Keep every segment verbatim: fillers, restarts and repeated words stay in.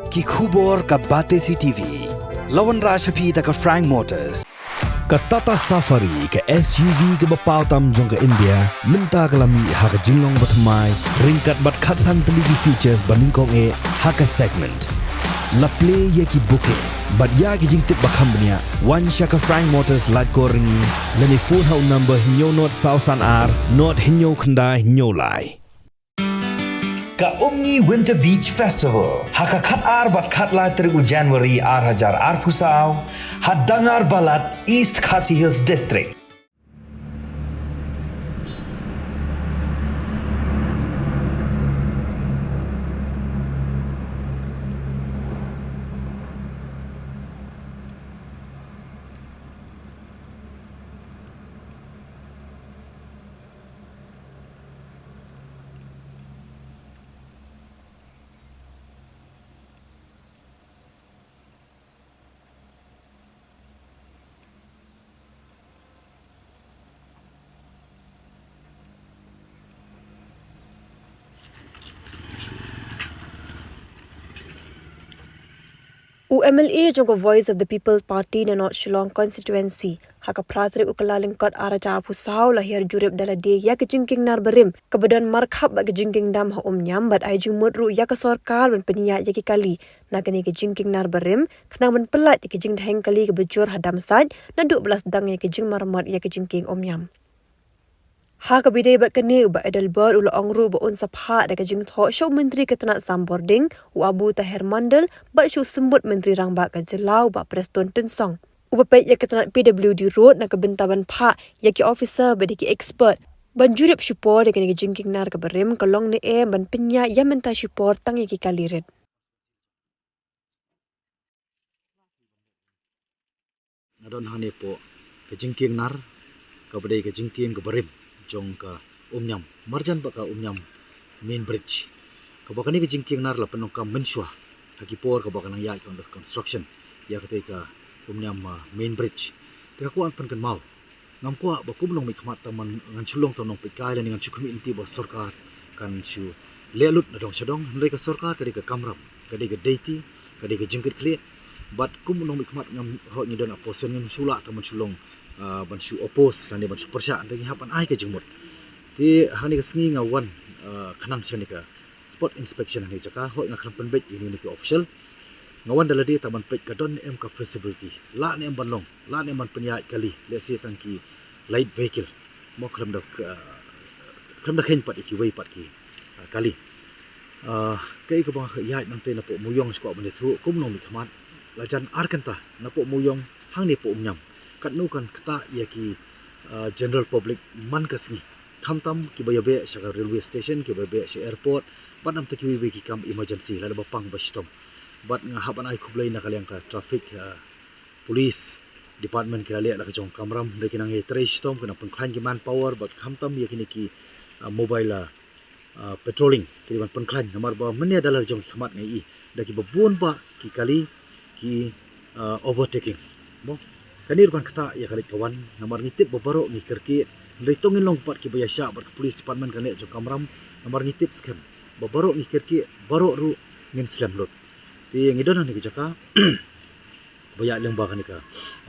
Ki khubor ka Batesi T V. La wanrah sha phi da ka Frank Motors. Ka Tata Safari, ka S U V kaba paw tam jong ka India, mynta ka la mih ha ka jinglong bathymmai, ryngkat bad khatsan tylli ki features ba nyngkong eh ha ka segment. La plie ïa ki booking bad ïa ki jingtip ba kham bniah, wan sha ka Frank Motors Laitkor Ryngi, lane phone ha u number hynñiew nod saw san ar nod hynñiew khyndai hynñiew lai. Ka Umngi Winter Beach Festival, ha ka khat ar bad khat lai tarik u January ar hajar arphew saw, ha Dangar Balat, East Khasi Hills District. U M L A jong ka Voice of the People Party na North Shillong Constituency, ha ka phra tarik u Kyllalyngkot ar hajar arphew saw, la hiar jurip da lade ïa ka jingkieng nar barim kaba don markhap bad ka jingkieng dam ha Umniam, bad ai jingmut ruh ïa ka sorkar ban pynïaid ïa ki kali na kane ka jingkieng nar barim, khnang ban pyllait ïa ka jingdheng kali kaba jur ha Damsait, naduh ba la sdang ïa ka jingmaramot ïa ka jingkieng Umniam. Ha kaba ïadei bad kane, u Bah Adelbert u la ong ruh ba un sa phah da ka jingthoh sha u Myntri ka tnat Sam Bording, u Abu Taher Mondal, bad sha u Symbud Myntri Rangbah ka jylla, u Bah Prestone Tynsong, uba peit ïa ka tnat P W D Road, na ka bynta ban phah ïa ki officer bad ïa ki expert ban jurip shipor ïa kane ka jingkieng nar kaba rim, ka long ne em ban pynïaid ïa mynta shipor tang ïa ki kali rit. Nga don hangne hapoh ka jingkieng nar, kaba dei ka jingkieng kaba rim jong ka Umniam, marjan bad ka Umniam main bridge. Kaba kane ka jingkieng nar la pyndonkam mynshuwa ha ki por kaba ka nang ïaid ka under construction ïa katei ka Umniam, ah, main bridge. Te ka kwah ban pynkynmaw, ngam kwah ba kum u nongmihkhmat tang ngan shu long tang u nongpeitkai lane ngan shu khmih lynti ba sorkar kan shu leh lut na dong sha dong, hynrei ka sorkar ka dei ka kamram, ka dei ka deity, ka dei ka jingkitkhlieh. Bad kum u nongmihkhmat ngam, hooid ngi don opposition, ngam shu lah tang ban shu long, ah, ban shu oppose lane ban shu pyrshah, hynrei ngi hap ban ai ka jingmut. Te hangne ka sngi nga wan, ah, khnang shane ka spot inspection hangne ka jaka, hooid nga khlem pynbeit ïa une ki official. Nga wan da lade tang ban peit ka don ne em ka feasibility, lah ne em ban long, lah ne em ban pynïaid kali, lehse tang ki light vehicle. Mo, khlem da, ah, khlem da kheiñ pat ïa kiwei pat ki, ah, kali. Ah, kaei kaba nga ïaid nangtei napoh Mooiong shuwa ban ïathuh kum u nongmihkhmat, la jan ar kynta napoh Mooiong hangne hapoh Umniam. Katno kan ktah ïa ki, ah, general public man ka sngi, khamtam kiba ïa beh sha ka railway station, kiba ïa beh sha airport, bad namar kiwei kiwei ki kam emergency lada ba pang ba shitom. Bad nga hap ban ai khublei na ka liang ka traffic, ah, police department, ki la leh la ka jong ka kamram, hynrei ki nang ïatrei shitom, ki nang pynkhlaiñ ki manpower, bad khamtam ïa kine ki, ah, mobile, ah, ah, patrolling, ki dei ban pynkhlaiñ, namar ba mynne da la jong ki khmat nga ïohi da kiba bun bah ki kali ki, ah, overtaking. Mo, kane ruh kan ktah ïa ka leit ka wan, namar ngi tip ba baroh ngi kyrkieh, hynrei to ngin long pat kiba ïaishah bad ka police department kane jong ka kamram, namar ngi tip skhem ba baroh ngi kyrkieh, baroh ruh ngin slem lut. Te ngi don hangne ka jaka ba ïaid lyngba kane ka,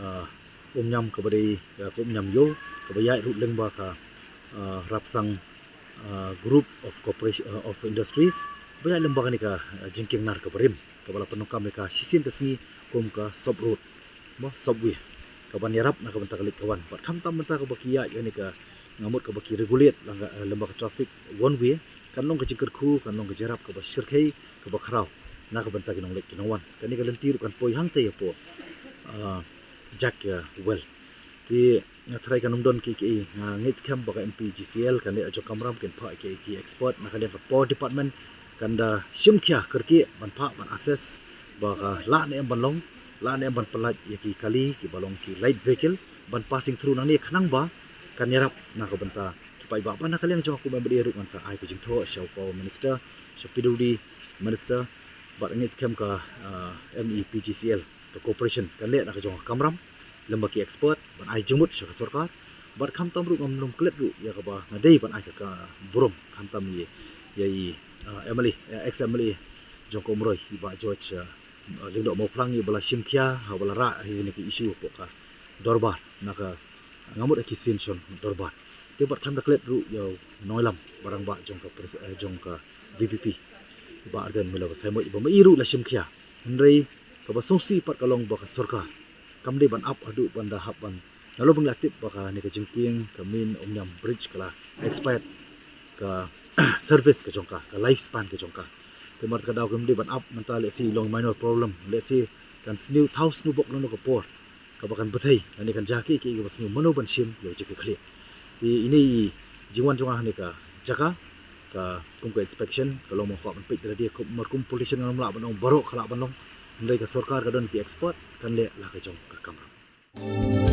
ah, Umniam kaba dei, ah, ka Umniam Ïew, kaba ïaid ruh lyngba ka, ah, Rapsang, ah, Group of Corporation, ah, of Industries, ba ïaid lyngba kane ka, ah, jingkieng nar kaba rim, kaba la pyndonkam ïa ka shisien ka sngi kum ka sub road, mo, subway, kaban ïarap na ka bynta ka leit ka wan. Bad khamtam bynta kaba ki ïaid kane ka, nga mut kaba ki regulate lyngba, ah, lyngba ka traffic one way, kan long ka jingkyrkhu, kan long ka jingïarap kaba shyrkhei, kaba khraw na ka bynta ki nongleit ki nongwan. Kane ka lynti ruh kan poi hangtei hapoh, ah, Jack, ah, Well. Te nga tharai kan ym don kiei kiei, nga ngeit skhem ba ka M P G C L kane jong ka kamram kin phah kiei ki expert na ka liang ka power department, kan da shim khia kyrkieh ban phah ban assess ba ka lah ne em ban long, lah ne em ban pyllait ïa ki kali kiba long ki light vehicle ban passing through nangne, khnang ba kan ïarap na ka bynta ki paidbah. Bad na ka liang jong nga kum M L A ruh ngan sa ai ka jingthoh sha u Power Minister, sha P W D Minister, bad nga ngeit skhem ka, ah, M E P G C L, ka corporation kan leh na ka jong ka kamram lyngba ki expert ban ai jingmut sha ka sorkar. Bad khamtam ruh ngam lum klet ruh ïa kaba nga dei ban ai ka, ka burom khamtam ïa, ïa i, ah, M L A, eh, ex M L A, jong ka Umroi, i Bah George, uh, Lyngdoh Mawphlang, i ba la shim khia, ha ba la rah ïa kane ka issue hapoh ka dorbar, na ka, nga mut ha ki sien shon dorbar. Te bad khlem da klet ruh ïa u nongïalam ba rangbah jong ka pres-, eh, jong ka V P P, i Bah Ardent Miller Basaiawmoit, i ba ma i ruh la shim khia. Hynrei kaba sngewsih pat ka long ba ka sorkar kam dei ban ap haduh ban da hap ban, nalor ba ngi la tip ba kane ka jingkieng ka main Umiam Bridge ka la expired ka service ka jong ka, ka lifespan ka jong ka. Te namar kata ka daw kam dei ban ap mynta, lehse long minor problem, lehse kan sniew, thaw sniew bok lano ka por kaba kan bthei, lane kan jia kiei kiei kaba sniew, mano ban shim ïa ka jingkitkhlieh. Te ine i jingwan jong nga ha kane ka jaka, ka kum ka inspection, ka long ba nga kwah ban peit da lade, kum, mar kum politician ngam lah ban ong baroh ka lah ban long. Hynrei ka sorkar ka don ki expert, kan leh la ka jong ka kamram.